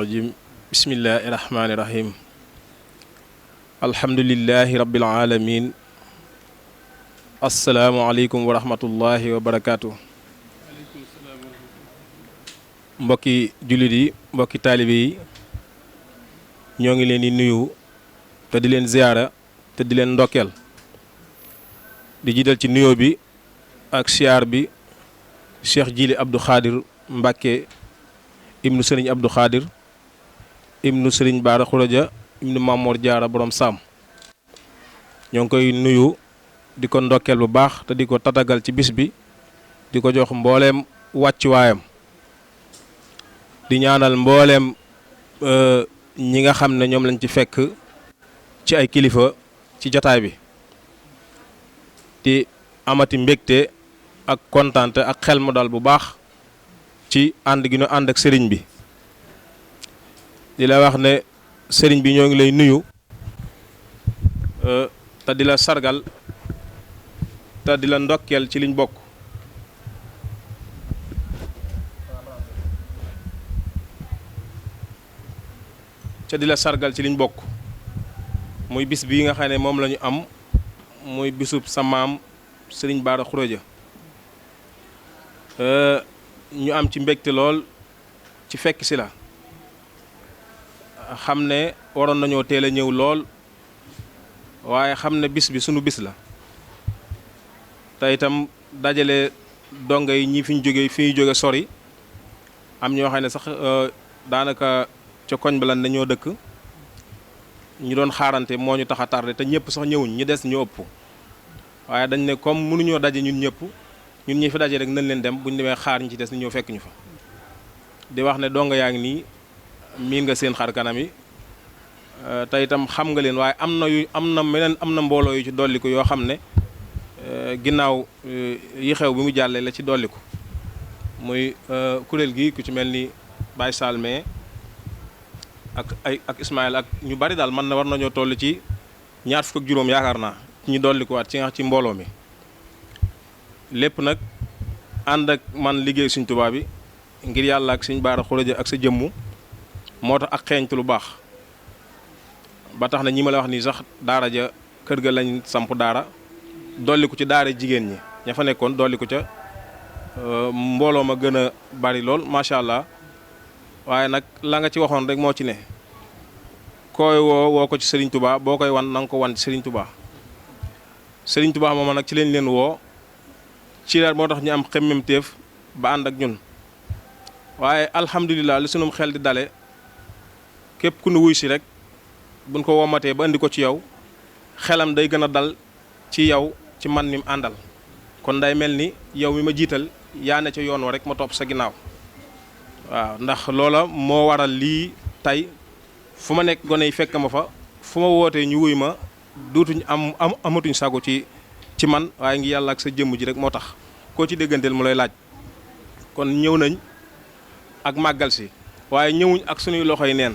rajim bismillahi rahmaani rahim alhamdulillahi rabbil alamin asalaamualeykum wa rahmatullahi wa barakaatu. mbokki jullit yi mbokki taalibe yi ñoo ngi leen di nuyu te di leen ziyaara te di leen ndokkeel di jiital ci nuyoo bi ak siyaar bi Cheikh Jili Abdou Khadir Mbacke ibnu Sëriñ Abdou Khadir ibnu Sëriñ Baara Khuraja ibnu Mamour Diarra borom Saam ñoo ngi koy nuyu di ko ndokkeel bu baax te di ko tatagal ci bis bi di ko jox mbooleem wàccuwaayam di ñaanal mbooleem ñi nga xam ne ñoom lañ ci fekk ci ay kilifa ci jotaay bi di amati mbégte ak kontaante ak xel mu dal bu baax ci ànd gi ñu ànd ak sëriñ bi di la wax ne sëriñ bi ñoo ngi lay nuyu te di la sargal te di la ndokkeel ci liñ bokk muy bis bii nga xam ne moom la ñu am muy bisub sa maam Sëriñ Baara Khuraja ñu am ci mbégte lool ci fekk si la xam ne waroon nañoo teel a ñëw lool waaye xam ne bis bi sunu bis la te itam dajale donga yi ñi fi ñu jóge sori am ñoo xam ne sax daanaka ca koñ ba lan dañoo dëkk ñu doon xaarante moo ñu tax a tardé te ñëpp sax ñëwuñ ñu des ñu ëpp waaye dañ ne comme mënuñoo daje ñun ñëpp ñun ñi fi daje rek nañ leen dem bu ñu demee xaar ñu ci des ni ñëw fekk ñu fa di wax ne donga yaa ngi nii miin nga seen xar kanam yi te itam xam nga leen waaye am na mbooloo yu ci dolliku yoo xam ne ginnaaw yi xew bi mu jàllee la ci dolliku muy kuréel gi ku ci mel ni Baye Salme ak Ismaël ak ñu bari daal man na war nañoo toll ci ñaar fukk ak juróom yaakaar naa ci ñu dollikuwaat ci mbooloo mi lépp nag ànd ak man liggéey Sëriñ Tuubaa bi ngir yàlla ak Sëriñ Baara Khuraja ak sa jëmmu moo tax ak xeeñtu lu baax ba tax na ñi ma la wax nii sax daara ja kër ga lañ samp daara dolliku ci daara jigéen ñi ña fa nekkoon dolliku ca mbooloo ma gën a bari lool macha allah waaye nag la nga ci waxoon rek moo ci ne koy woo ko ci Serigne Touba boo koy wan na nga ko wan ci Serigne Touba Serigne Touba moom nag ci lañ leen woo ci leer moo tax ñu am xemmemteef ba ànd ak ñun waaye alhamdulilah li sunum xel di dale képp ku nu wuy si rek buñ ko womatee ba indi ko ci yow xelam day gën a dal ci yow ci man mi mu àndal kon day mel ni yow mi ma jiital yaa ne ca yoon wa rek ma topp sa ginnaaw waaw ndax loola moo waral lii tey fu ma nekk gone yi fekk ma fa fu ma wootee ñu wuy ma duutuñ amatuñ sago ci man waaye ngi yàlla ak sa jëmm ji rek moo tax koo ci dégganteel mu lay laaj kon ñëw nañ ak màggal si waaye ñëwuñ ak suñuy loxoy neen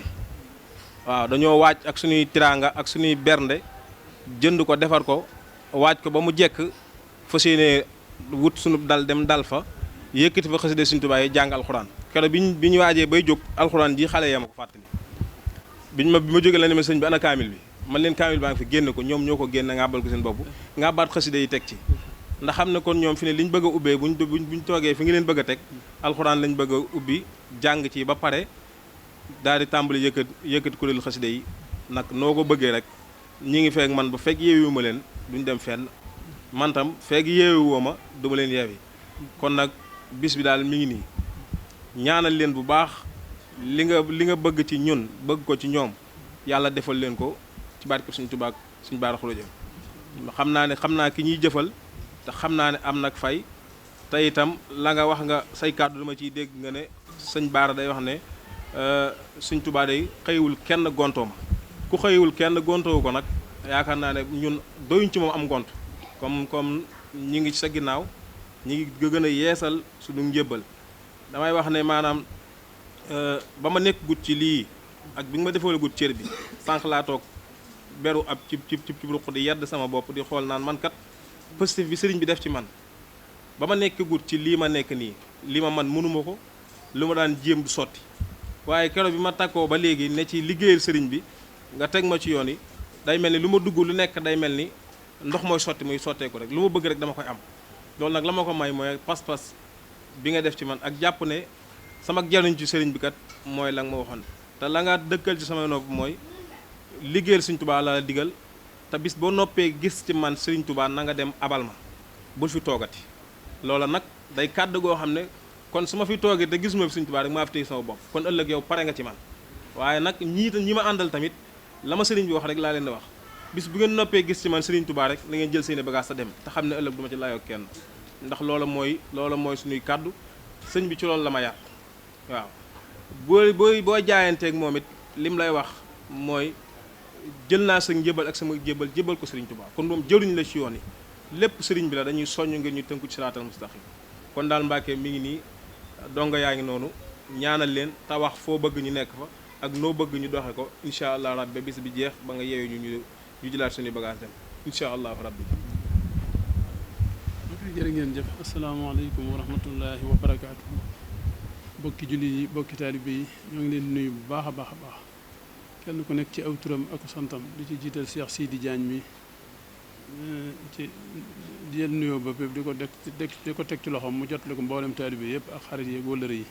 waaw dañoo waaj ak suñuy tiraanga ak suñuy bernde jënd ko defar ko waaj ko ba mu jekk fas yéene wut suñu dal dem dal fa yëkkati fa xasida Sëriñ Tuubaa yi jàng alxuraan keroog bi ñu waajee bay jóg alxuraan ji xale ya ma ko fàttali bi ma jógee la ne ma sëñ bi ana kaamil bi man leen kaamil baa ngi fi génn ko ñoom ñoo ko génn ngàbbal ko seen bopp ngàbbaat xasida yi teg ci ndax xam ne kon ñoom fi ne liñ bëgg a ubbee buñ toogee fi ngi leen bëgg a teg alxuraan lañ bëgg a ubbi jàng ci ba pare daal di tàmbali yëkkati kuréel xasida yi nag noo ko bëggee rek ñi ngi feek man ba fekk yeewu ma leen duñ dem fenn man tam fekk yeewu woo ma duma leen yeewi kon nag bis bi daal mi ngi nii ñaanal leen bu baax li nga bëgg ci ñun bëgg ko ci ñoom yàlla defal leen ko ci barke Sëriñ Tuubaa ak Sëriñ Baara Khuraja xam naa ki ñuy jëfal te xam naa ne am nag fay te itam la nga wax nga say kàddu dama ciy dégg nga ne sëñ Baara day wax ne Sëriñ Tuubaa day xëyiwul kenn gontooma ku xëyiwul kenn gontoowu ko nag yaakaar naa ne ñun doyuñ ci moom am ngont comme ñi ngi ci sa ginnaaw ñi ngi gën a yeesal suñu njébbal damay wax ne maanaam ba ma nekk gut ci lii ak bi nga ma defal gut cër bi sànq laa toog beru ab ci ruq di yedd sama bopp di xool naan man kat positif bi sëriñ bi def ci man ba ma nekk gut ci lii ma nekk nii li ma man mënuma ko lu ma daan jéem du sotti waaye keroog bi ma takkoo ba léegi ne ci liggéeyal sëriñ bi nga teg ma ci yoon yi day mel ni lu ma dugg lu nekk day mel ni ndox mooy sotti muy sotteeku rek lu ma bëgg rek dama koy am. loolu nag la ma ko may mooy pas-pas bi nga def ci man ak jàpp ne sama jariñ ci sëriñ bi kat mooy la nga ma waxoon te la nga dëkkal ci sama nopp mooy liggéeyal Sëriñ Tuubaa la digal te bis boo noppee gis ci man Sëriñ Tuubaa na nga dem abal ma bul fi toogati. loola nag day kàddu goo xam ne kon su ma fi toogee te gisuma fi Sëriñ Tuubaa rek maa fi téye sama bopp kon ëllëg yow pare nga ci man waaye nag ñi ma àndal tamit la ma sëriñ bi wax rek laa leen di wax bis bu ngeen noppee gis ci man Sëriñ Tuubaa rek na ngeen jël seeni bagage sa dem te xam ne ëllëg du ma ci laayoo kenn ndax loola mooy suñuy kàddu sëñ bi ci loolu la ma yar waaw boo jaayanteeg moom it lim lay wax mooy jël naa sa njëbal ak sama jébal ko Sëriñ Tuubaa kon moom jëluñ la ci yoon yi lépp sëriñ bi la dañuy soññ ngir ñu tënku ci siraatal mustaqim kon daal Mbàkke mi ngi nii donga yaa ngi noonu ñaanal leen te wax foo bëgg ñu nekk fa ak noo bëgg ñu doxe ko incha allah rabbi bis bi jeex ba nga yeewu ñu jëlaat suñuy bagage dem incha allah rabbi. jërë ngeen jëf asalaamaaleykum wa rahmatullahi wa barakaatu. bokki julli yi bokki taalibe yi ñoo ngi leen nuyu bu baax a baax a baax kenn ku nekk ci aw turam ak santam di ci jiital Cheikh Sidi Diagne mi ci di leen nuyoo ba pépp di ko teg ci loxoom mu jotale ko mboolem taalibe yëpp ak xarit yi ak wëllëre yi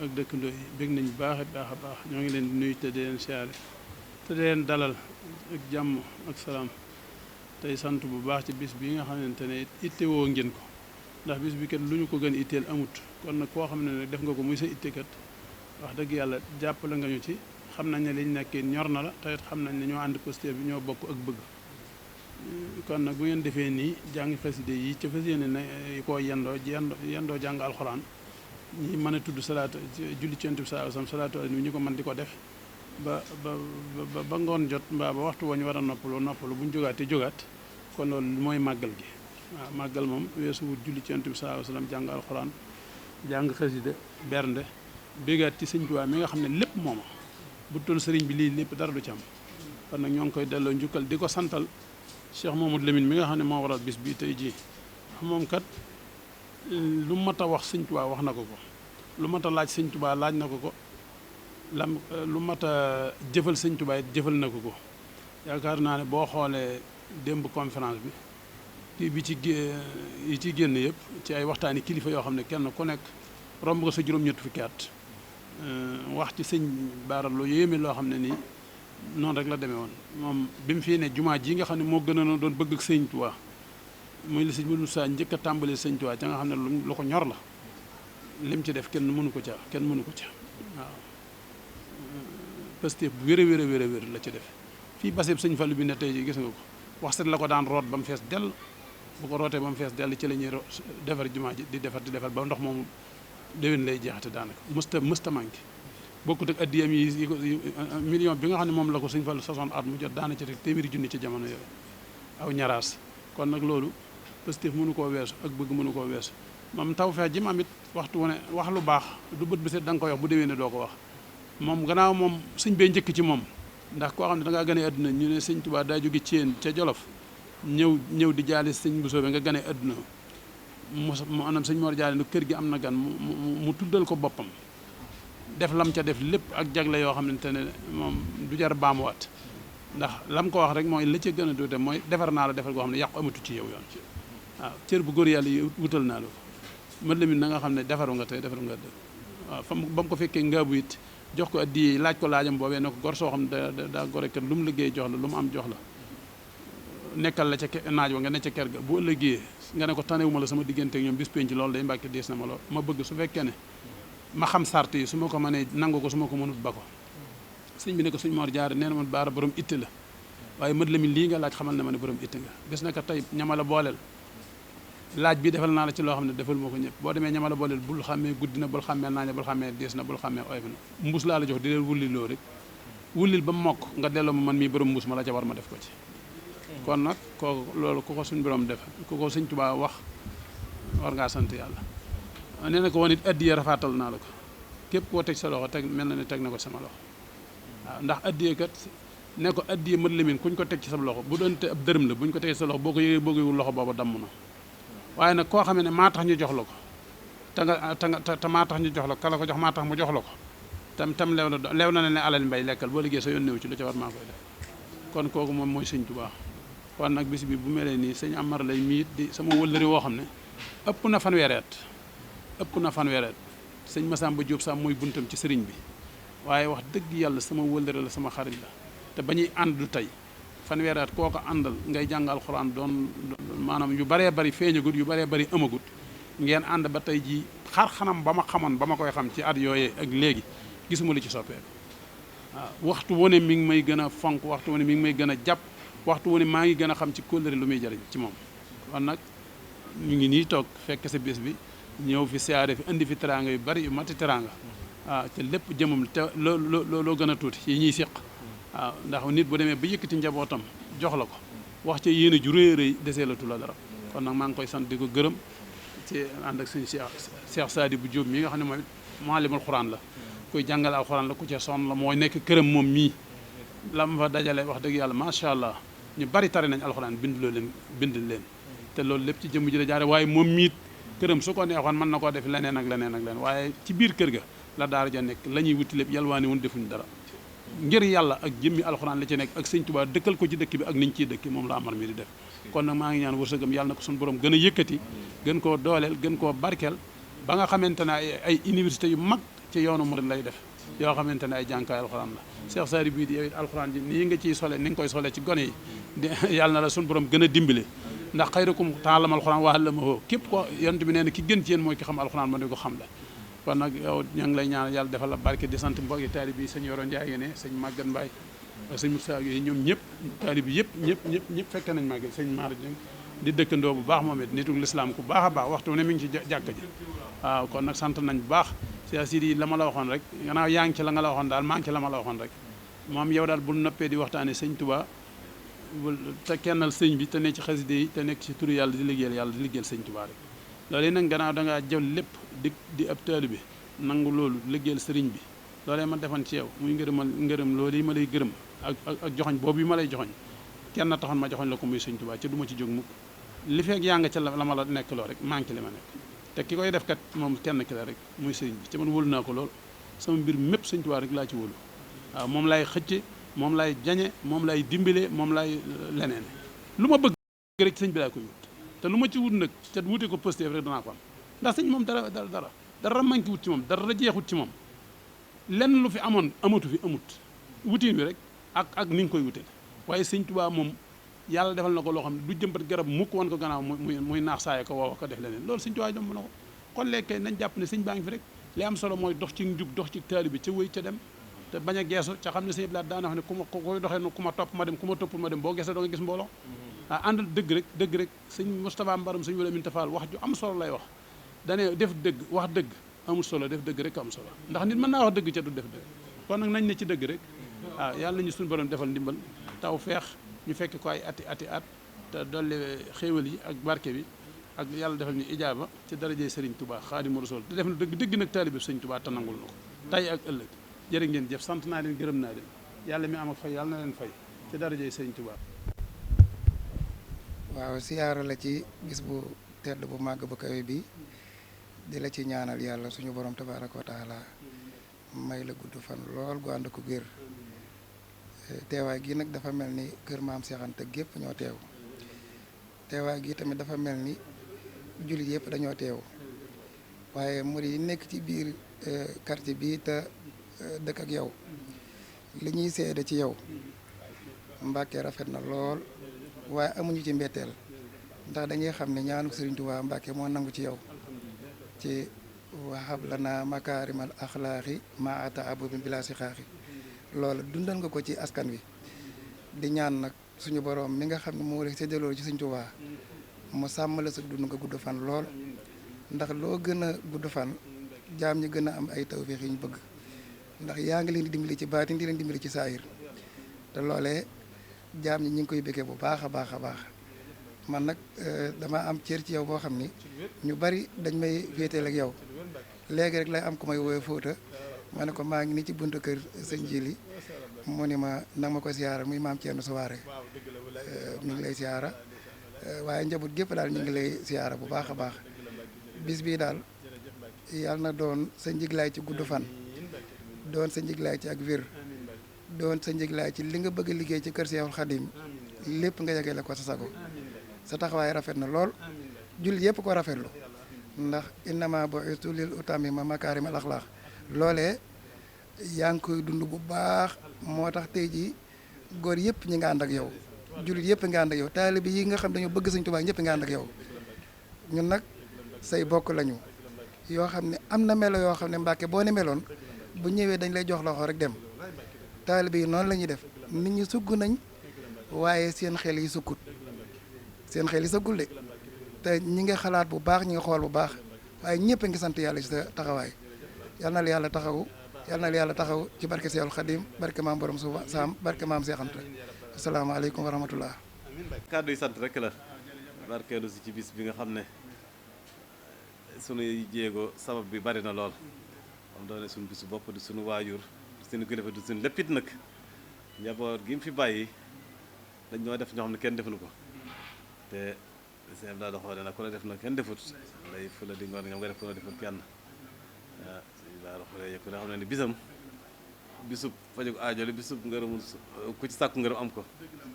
ak dëkkandoo yi bég nañu baax a baax ñoo ngi leen di nuyu te di leen siyaare te di leen dalal ak jàmm ak salaam tey sant bu baax ci bis bi nga xamante ne itte woo ngeen ko ndax bis bi kat lu ñu ko gën itteel amut kon nag koo xam ne nag def nga ko muy sa itte kat wax dëgg yàlla jàppale nga ñu ci xam nañ ne liñ nekkee ñor na la te it xam nañ ne ñoo ànd posté bi ñoo bokk ak bëgg kon nag bu ngeen defee nii jàng xaside yi ca fas yéene ne koo yendoo jàng alxuraan ñi mën a tudd salaatu julli ci Yonent bi sallallahu alayhi wasallam salaatu ala nabi ñu ko mën di ko def ba ngoon jot mbaa ba waxtu wañ war a noppalu bu ñu jógaatee jógaat kon loolu mooy màggal gi waaw màggal moom weesuwut julli ci Yonent bi sallallahu alayhi wasallam jàng alxuraan jàng xaside bernde bégaat ci Sëñ Tuubaa mi nga xam ne lépp mooma bu toll sëriñ bi lii lépp dara du ci am kon nag ñoo ngi koy delloo njukkal di ko santal Cheikh Mamadou Lamine mi nga xam ne moo waral bis bi tey jii moom kat lu mat a wax Sëñ Tuubaa wax na ko lu mat a laaj Sëñ Tuubaa laaj na ko lu mat a jëfal Sëñ Tuubaa it jëfal na ko yaakaar naa ne boo xoolee démb conférence bi kii bi yi ci génn yëpp ci ay waxtaani kilifa yoo xam ne kenn ku nekk romb nga sa juróom-ñett fukki at wax ci sëñ Baara lu yéeme loo xam ne nii noonu rek la demee woon moom bi mu fii ne jumaa ji nga xam ne moo gën a doon bëgg ak Sëñ Tuubaa muy li sëñ Moussa njëkk a tàmbalee Sëñ Tuubaa ca nga xam ne lu ko ñor la lim ci def kenn mënu ko ca waaw Pastef bu wér la ci def fii baseb Sëñ Fallu bi ne tey ji gis nga ko wax set la ko daan root ba mu fees dell bu ko rootee ba mu fees dell ci la ñuy defar jumaa ji di defar ba ndox moomu déwén lay jeexate daanaka mësta manqué bokkut ak addiyam yi million bi nga xam ne moom la ko Sëñ Fallu sason at mu jot daana ci rek téeméeri junni ci jamono yooyu aw ñaraas kon nag loolu Pastef mënu koo weesu ak bëgg mënu koo weesu moom taw feex ji mu am it waxtu wu ne wax lu baax du bët bi set da nga koy wax bu déwénee doo ko wax moom gannaaw moom sëñ bee njëkk ci moom ndax koo xam ne da ngaa gane àdduna ñu ne Sëñ Tuubaa daa jóge Ceen ca Jolof ñëw di jaali sëñ Bousso bi nga gane àdduna mu anam sëñ Mor jaali nu kër gi am na gan mu tuddal ko boppam def lam ca def lépp ak jagle yoo xamante ne moom du jar baamuwaat ndax lam ko wax rek mooy la ca gën a tuuti mooy defar naa la defar goo xam ne yàqu amatu ci yow yoon waaw cër bu góor yàlla yi wutal naa la ko mën la mit na nga xam ne defaru nga tey defaru nga dë waaw fa ba mu ko fekkee ngaabu it jox ko addi laaj ko laajam boobee ne ko gor soo xam ne daa gore kat lu mu liggéey jox la lu mu am jox la nekkal la ca naaj wa nga ne ca kër ga bu ëllëgee nga ne ko tanewuma la sama diggante ak ñoom bis penc loolu day Mbàkke diis na ma lool ma bëgg su fekkee ne ma xam sart yi su ma ko mënee nangu ko su ma ko mënut ba ko sëñ bi ne ko sëñ Mor Jaara nee na ma Baara borom itte la waaye mët la mi lii nga laaj xamal ne ma ne borom itte nga des na ko tey ñama la booleel laaj bi defal naa la ci loo xam ne defal moo ko ñëpp boo demee ñama la booleel bul xàmmee guddi na bul xàmmee naaña bul xàmmee diis na bul xàmmee oyof na mbuus laa la jox di leen wulliloo rek wullil ba mu mokk nga delloo ma man mii borom mbuus ma la ca war ma def ko ci kon nag kooku loolu ku ko suñ borom def ku ko Sëñ Tuubaa wax war ngaa sant yàlla nee na ko woon it addiya rafaatal naa la ko képp koo teg sa loxo teg mel na ne teg na ko sama loxo waaw ndax addiya kat ne ko addiya mët lemin kuñ ko teg ci sa loxo bu doon te ab dërëm la buñ ko tegee sa loxo boo ko yëgee boo ko yëgul loxo booba damm na waaye nag koo xamee ne maa tax ñu jox la ko te maa tax ñu jox la ka la ko jox maa tax mu jox la ko tam leew na ne alal mbay lekkal boo liggéey sa yoon néew ci lu ca war maa koy def kon kooku moom mooy sëñ Tuubaa kon nag bis bi bu melee nii sëñ Amar lay miit di sama wëllëri woo xam ne ëpp na fanweereet sëñ Massamba Diop Sam mooy buntam ci sëriñ bi waaye wax dëgg yàlla sama wëllëri la sama xarit la te ba ñuy ànd du tey fanweereet koo ko àndal ngay jàng alxuraan doon maanaam yu baree bari feeñagut yu baree bari amagut ngeen ànd ba tey jii xar-xanam ba ma xamoon ba ma koy xam ci at yooyee ak léegi gisuma lu ci soppeeku waaw waxtu wu ne mi ngi may gën a fonk waxtu wu ne mi ngi may gën a jàpp waxtu wu ne maa ngi gën a xam ci kóllëre lu muy jëriñ ci moom kon nag ñu ngi nii toog fekk sa bés bi ñëw fi siyaare fi indi fi teraanga yu bari yu mati teraanga waaw te lépp jëmam te loo gën a tuuti yi ñuy séq waaw ndax nit bu demee ba yëkkati njabootam jox la ko wax ca yéene ju rëy rëy desee la tu la dara kon nag maa ngi koy sant di ko gërëm ci ànd ak suñu Cheikh Saadi bu Jóob mi nga xam ne mooy maalimul xuraan la kuy jàngale alxuraan la ku ca sonn la mooy nekk këram moom mii la ma fa dajale wax dëgg yàlla macha allah ñu bari tari nañ alxuraan bind leen te loolu lépp ci jëmm ji la jaare waaye moom miit këram su ko neexoon mën na koo def leneen ak leneen waaye ci biir kër ga la daara ja nekk la ñuy wuti lépp yalwaani woon defuñu dara ngir yàlla ak jëmmi alxuraan la ci nekk ak sëñ Tuubaa dëkkal ko ci dëkk bi ak niñ ciy dëkk moom la Amar mi di def kon nag maa ngi ñaan wërsëgam yàlla na ko suñu borom gën a yëkkati gën koo dooleel gën koo barkeel ba nga xamante ne ay université yu mag ci yoonu murid lay def yoo xamante ne ay jànkaay alxuraan la Cheikh Saari bii di yow it alxuraan ji nii nga ciy sole ni nga koy sole ci gone yi yàlla na la suñu borom gën a dimbale ndax xayrukum ta'allama alxuraan wa 'allamahu képp ko yonent bi nee na ki gën ci yéen mooy ki xam alxuraan ba di ko xam la kon nag yow ña ngi lay ñaan yàlla defal la barke di sant mbokki taalib yi sëñ Yoro Ndiaye ne sëñ Maguette Mbaye ak sëñ Moussa yi ñoom ñëpp taalib yi ñëpp fekk nañ màggal sëñ Mara di dëkkandoo bu baax moom it nitu lislaam ku baax a baax waxtu ne mi ngi ci jàkka ji waaw kon nag sant nañ bu baax Cheikh Sidi la ma la waxoon rek gannaaw yaa ngi ci la nga la waxoon daal maa ngi ci la ma la waxoon rek moom yow daal bu noppee di waxtaane sëñ Touba te kennal sëñ bi te ne ci xaside yi te nekk ci turu yàlla di liggéeyal sëñ Touba rek loolu yi nag gannaaw da ngaa jël lépp di ab taalibe bi nangu loolu liggéeyal sëriñ bi loolee ma defan ci yow muy ngërëm loolu yi ma lay gërëm ak joxoñ boobu yi ma lay joxoñ kenn taxoon ma joxoñ la ko muy sëñ Touba ci du ma ci jóg mukk li fekk yaa nga ca la ma la nekk loo rek maa ngi ci li ma nekk te ki koy def kat moom kenn ki la rek muy sëriñ bi ci man wóolu naa ko lool sama mbir mépp sëñ Touba rek laa ci wóolu waaw moom lay xëcce moom lay jañe moom lay dimbale moom lay leneen lu ma bëgg rek sëñ bi laa koy wut te lu ma ci wut nag te wute ko positif rek danaa ko am ndax sëñ moom dara manqué wut ci moom dara jeexut ci moom lenn lu fi amoon amatu fi amut wutiin wi rek ak ni nga koy wutee waaye sëñ Touba moom yàlla defal na ko loo xam ne du jëmbat garab mukk wan ko gannaaw muy naax saaya ko woowa ko def leneen loolu sëñ Touba jomb na ko kon léegi kay nañ jàpp ne sëñ baa ngi fi rek li am solo mooy dox ci njub dox ci taalibe bi ca wéy ca dem te bañ a geesu ca xam ne sëñ Blaat daana wax ne ku koy doxee no ku ma topp ma dem ku ma toppul ma dem boo geesee doo nga gis mbooloo àndal dëgg rek sëñ Moustapha Mbaram sëñ Wala Minta Fall wax ju am solo lay wax dane def dëgg wax dëgg amul solo def dëgg rek am solo ndax nit mën naa wax dëgg ca du def dëgg kon nag nañ ne ci dëgg rek waaw yàlla nañu suñu borom defal ndimbal taw feex ñu fekk ko ay ati at te dolli xéewal yi ak barke bi ak yàlla defal ñu ijaaba ci darajey Sëriñ Touba Xaadimu Rasuul te def na dëgg nag taalibe Sëriñ Touba te nangul na ko tey ak ëllëg jërë ngeen jëf sant naa leen gërëm naa leen yàlla mi am ak fay yàlla na leen fay ci darajey Sëriñ Touba. waaw siyaara la ci bis bu tedd bu màgg bu kawe bi di la ci ñaanal yàlla suñu borom tabaaraka wa taala may la gudd fan lool gu ànd ko wér teewaay gi nag dafa mel ni kër maam Seex Anta gépp ñoo teew teewaay gi tamit dafa mel ni jullit yëpp dañoo teew waaye murid yi nekk ci biir quartier bi te dëkk ak yow li ñuy seede ci yow Mbàkke rafet na lool waaye amuñu ci mbetteel ndax dañuy xam ne ñaanu Sëriñ Tuubaa Mbàkke moo nangu ci yow ci wahab lana makaarimal axlaaqi ma ata abubin bila si xaaxi loolu dundal nga ko ci askan wi di ñaan nag suñu borom mi nga xam ne moo la séddaloo ci Sëriñ Tuubaa mu sàmm la sa dund nga gudd fan lool ndax loo gën a gudd fan jaam ñi gën a am ay tawfeex yi ñu bëgg ndax yaa ngi leen di dimbali ci baatin di leen dimbali ci saayir te loolee jaam ñi ñu ngi koy bëggee bu baax a baax a baax man nag dama am cër ci yow boo xam ni ñu bari dañ may féeteel ak yow léegi rek lay am ku may woowee Fouta ma ne ko maa ngi nii ci buntu kër sëñ Jili mu ni ma nag ma ko siyaara muy maam Thierno Souare mi ngi lay siyaara waaye njaboot gépp daal ñu ngi lay siyaara bu baax a baax bis bii daal yàlla na doon sa njiglaay ci gudd fan doon sa njiglaay ci ak wér doon sa njiglaay ci li nga bëgg a liggéey ci kër Seexul Xadim lépp nga yegale ko sa sago sa taxawaay rafet na lool jullit yëpp ko rafetlu ndax innama bu'istu lil utammima makaarimal axlaaq loolee yaa ngi koy dund bu baax moo tax tey jii góor yëpp ñi nga ànd ak yow jullit yëpp nga ànd ak yow taalibe yi nga xam dañoo bëgg Sëñ Tuubaa ñëpp nga ànd ak yow ñun nag say bokk lañu yoo xam ne am na melo yoo xam ne Mbàkke boo ne meloon bu ñëwee dañ lay jox loxo rek dem taalibe yi noonu la ñuy def nit ñi sugg nañ waaye seen xel yi sukkut seen xel yi sëggul de te ñi nga xalaat bu baax ñi nga xool bu baax waaye ñëpp a ngi sant yàlla ci sa taxawaay yal na la yàlla taxawu yal na la yàlla taxaw ci barke Seexul Xadim barke maam borom suufa saam barke maam Seex Anta asalaamaaleykum wa rahmatullah kàddu yi sant rek la barkeelu si ci bis bi nga xam ne sunuy jéego sabab bi bari na lool am doone suñu bisu bopp di suñu waajur di suñu kilifa di suñu léppit nag njaboot gi mu fi bàyyi dañ ñoo def ñoo xam ne kenn defuñu ko te sëñ daa doxoo ne nag ku la def na kenn defut lay fu la di ngoon ñoom nga def ku la defut kenn waaw sëñ daa doxoo ku ne xam ne ni bisam bisub fajug aajoli bisub ngërëmul ku ci sàkku ngërëm am ko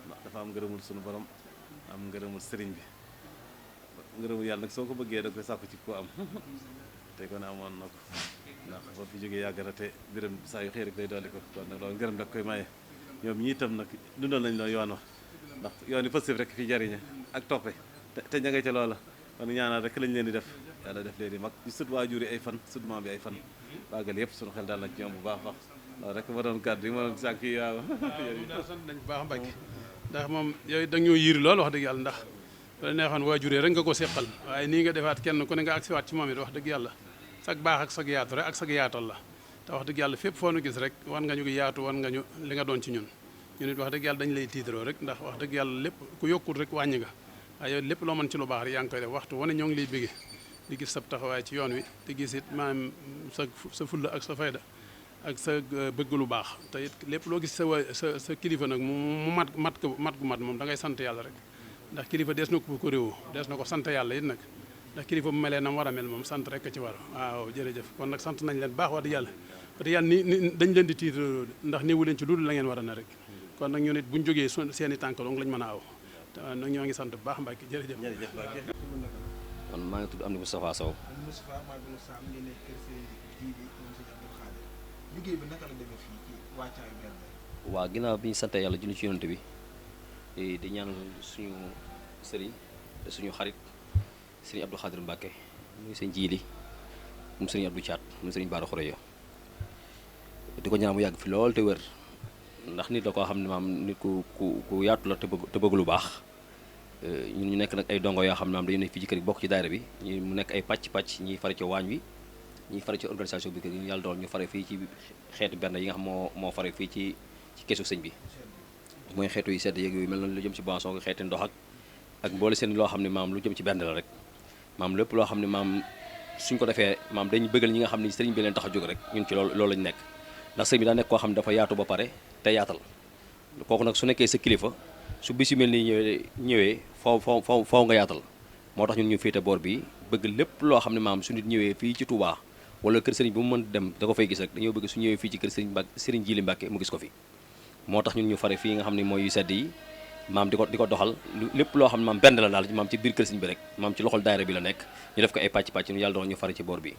ndax dafa am ngërëmul suñu borom am ngërëmul sëriñ bi ngërëmul yàlla nag soo ko bëggee da koy sàkku ci ko am te ko ne amoon na ko ndax ba fi jógee yàgg na te biram saa yu xëy rek day dolli ko kon nag loolu ngërëm dak koy maye ñoom ñi itam nag dundal nañ loolu yoon wax ndax yoon yi positif rek fi jariñe ak toppe te ña nga ca loola kon ñaanal rek lañ leen di def yàlla def leen di mag di sut waajur yi ay fan sut maam bi ay fan bàggal yëpp suñu xel daal na ci ñoom bu baax baax loolu rek ma doon gàddu yi ma doon sànq yi waaw sant nañ bu baax Mbàkke ndax moom yooyu da ñoo yiir lool wax dëgg yàlla ndax la neexoon waajur yi rek nga ko seqal waaye nii nga defaat kenn ku ne nga agsiwaat ci moom it wax dëgg yàlla sag baax ak sag yaatu rek ak sag yaatal la te wax dëgg yàlla fépp foo nu gis rek wan nga ñu ko yaatu wan nga ñu li nga doon ci ñun ñu nit wax dëgg yàlla dañu lay tiitaroo rek ndax wax dëgg yàlla lépp ku yokkul rek wàññi nga waaye yow lépp loo mën ci lu baax rek yaa ngi koy def waxtu wane ñoo ngi lay bëgge di gis sa taxawaay ci yoon wi te gis it maanaam sa fulla ak sa fayda ak sa bëgg lu baax te it lépp loo gis sa kilifa nag mu mat gu mat moom da ngay sant yàlla rek ndax kilifa dees na ko réewu dees na ko sant yàlla it nag ndax kilifa bu melee na mu war a mel moom sant rek a ci war waaw jërëjëf kon nag sant nañ leen baax wax dëgg yàlla ni dañ leen di tiitaroo ndax néewu leen ci loolu la ngeen war a na rek kon nag ñu nit buñ jógee seen i tànk dong lañ mën a aw te nag ñoo ngi sant bu baax Mbacke jërëjëf. jërëjëf Mbacke. man maa ngi tudd Amdi Moustapha Sow. waaw ginnaaw bi ñu sante yàlla junni ci yonent bi di ñaanal suñu sëriñ te suñu xarit sëriñ Abdou Khadir Mbacke muy sëñ Jiili moom sëriñ Abdou Thiat moom sëriñ Bara Khouréya di ko ñaan mu yàgg fi lool te wér ndax nit la koo xam ne maam nit ku yaatu la te bëgg lu baax ñun ñu nekk nag ay dongo yoo xam ne maam dañu nekk fii ci kër gi bokk ci daayira bi ñu mu nekk ay pàcc ñiy fare ci waañ wi ñiy fare ci organisation bi kër gi yàlla dool ñu fare fii ci xeetu benn yi nga xam moo fare fii ci keesu sëñ bi mooy xeetu yi sedd yeeg yooyu mel na lu jëm ci boisson xeeti ndox ak mboole seen loo xam ne maam lu jëm ci benn la rek maam lépp loo xam ne maam suñ ko defee maam dañu bëggal ñi nga xam ne sëriñ bi leen tax a jóg rek ñun ci loolu lañu nekk ndax sëriñ bi daa nekk koo xam ne dafa yaatu ba pare te yaatal kooku nag su nekkee sa kilifa su bis yu mel ni ñëwee foo nga yaatal moo tax ñun ñu féete boor bi bëgg lépp loo xam ne maam su nit ñëwee fii ci Touba wala kër sëriñ bu mu mën dem da ko fay gis rek dañoo bëgg su ñëwee fii ci kër sëriñ Jili Mbàkke mu gis ko fi moo tax ñun ñu fare fii nga xam ne mooy yu sedd yi maam di ko doxal lépp loo xam ne maam benn la daal maam ci biir kër sëriñ bi rek maam ci loxol daayira bi la nekk ñu def ko ay pàcc ñu yàlla doxal ñu fare ci boor bi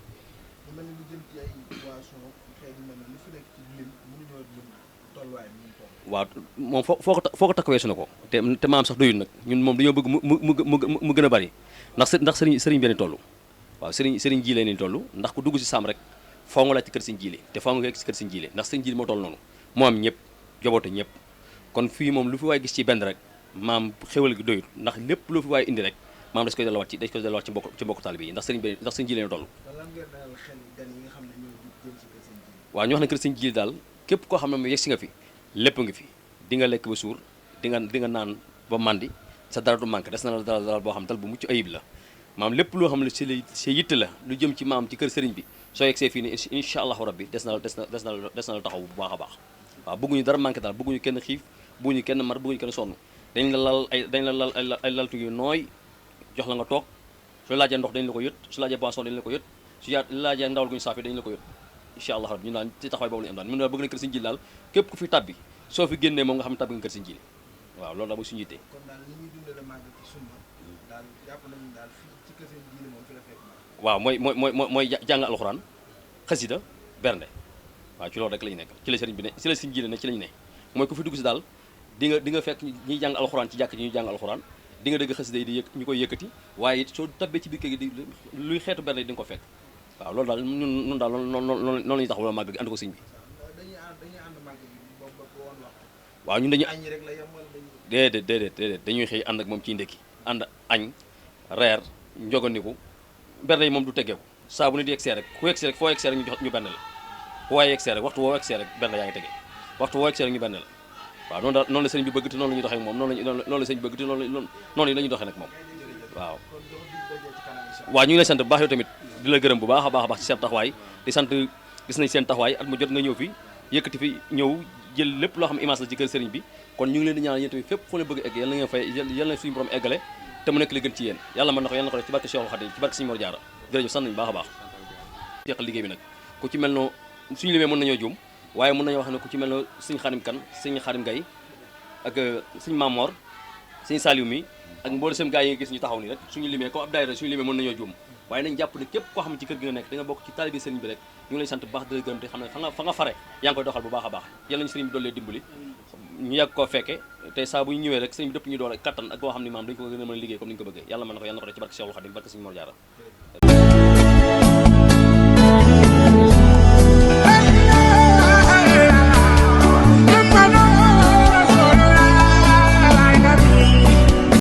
waaw moom foo ko takk weesu na ko te maam sax doyul nag ñun moom dañoo bëgg mu gën a bari ndax sëriñ benn toll waaw sëriñ ji leen toll ndax ku dugg si saam rek foo nga laaj ci kër sëriñ jiile te foo nga yegg si kër sëriñ jiile ndax sëriñ jiile moo toll noonu moo am ñëpp joboote ñëpp kon fii moom lu fi waay gis ci benn rek maam xéwal gi doyul ndax lépp lu fi waay indi rek maam dañ koy delluwaat ci mbokk taalibe yi ndax sëriñ jiile leen toll waaw ñu wax ne kër sëriñ jiile daal képp koo xam ne mu yegg si nga fi lépp ngi fi di nga lekk ba suur di nga naan ba màndi sa dara du manqué des na la dal boo xam dal bu mucc ayib la maam lépp loo xam ne si yitte la lu jëm ci maam ci kër sëriñ bi soo yegsee fii ni incha allahu rabbi des na la taxaw bu baax a baax waaw bëgguñu dara manqué daal bëgguñu kenn xiif bëgguñu kenn mar bëgguñu kenn sonn dañ la lal ay laltu yu nooy jox la nga toog su laajee ndox dañ la ko yët su laajee boisson dañ la ko yët su laajee ndawal guñu saafi dañ la ko yët incha allah rabbi ñu daal ci taxawaay boobu la ñu am daal ñun daal bëgg na kër sëñ Jili daal képp ku fi tabbi soo fi génnee moom nga xam ne tabbi nga kër sëñ Jili waaw loolu daal mooy suñu yitte. kon daal li ñuy dundale màggal ci sunna daal jàpp nañu daal fii ci kër sëñ Jili moom fi la fekk waaw mooy jàng alxuraan xasida bernde waaw ci loolu rek la ñu nekk ci la sëriñ bi ne ci la sëñ Jili ne ci lañu ne mooy ku fi dugg si daal di nga fekk ñuy jàng alxuraan ci jàkk ji ñuy jàng alxuraan di nga dégg xasida yi di ñu koy yëkkati waaye it soo tabbee ci biir kër gi di luy xeetu bernde di nga ko fekk waaw loolu daal ñun daal noonu la ñuy taxawal màggal gi ànd ko sëñ bi dañuy ànd màggal gi boobu ba woon waxtu waaw ñun dañuy añ rek la yem wala dañuy déedéet dañuy xëy ànd ak moom ciy ndekki ànd añ reer njoganiku bernde yi moom du teggeeku saa bu nit yegsee rek ku yegsee rek foo yegsee rek ñu benn la fu waaye yegsee rek waxtu woo yegsee rek bernde yaa ngi tege waxtu woo yegsee rek ñu benn la waaw noonu daal noonu la sëriñ bi bëgg te noonu la ñuy doxee ak moom noonu la sëriñ bi bëgg te noonu la ñuy doxee nag moom waaw waaw ñu ngi lay sant bu baax yow tamit di la gërëm bu baax a baax ci seen taxawaay di sant gis nañ seen taxawaay at mu jot nga ñëw fi yëkkati fi ñëw jël lépp loo xam image la ci kër sëriñ bi kon ñu ngi leen di ñaanal yéen tamit fépp fu leen bëgg egg yal na ngeen fay yal na suñu borom eggale te mu nekk li gën ci yéen yàlla mën na ko yàlla na ko def ci barke Cheikhul Khadim ci barke Sëriñ Mor Diarra jërëjëf sant nañu baax a baax jeexal liggéey bi nag ku ci mel no suñu limee mën nañoo juum waaye mën nañoo wax ne ku ci mel no Sëriñ Xadim Kan Sëriñ Xadim Gay ak Sëriñ Mamor Sëriñ Saliou mi ak mboolu seen gaa yi nga gis ñu taxaw nii rek suñu limee comme ab daayira suñu limee mën nañoo juum waaye nañ jàpp ne képp koo xam ne ci kër gi nga nekk da nga bokk ci taalibe sëriñ bi rek ñu ngi lay sant bu baax di la gërëm te xam ne fa nga fare yaa ngi koy doxal bu baax a baax yal nañu sëriñ bi dollee dimbali ñu yàgg koo fekke te saa bu ñu ñëwee rek sëriñ bi dëpp ñu doole kattan ak boo xam ne maam dañu ko gën a mën a liggéey comme ni ñu ko bëggee yàlla mën na ko yàlla na ko def ci barke Cheikhul Khadim barke Sëriñ Mor Diarra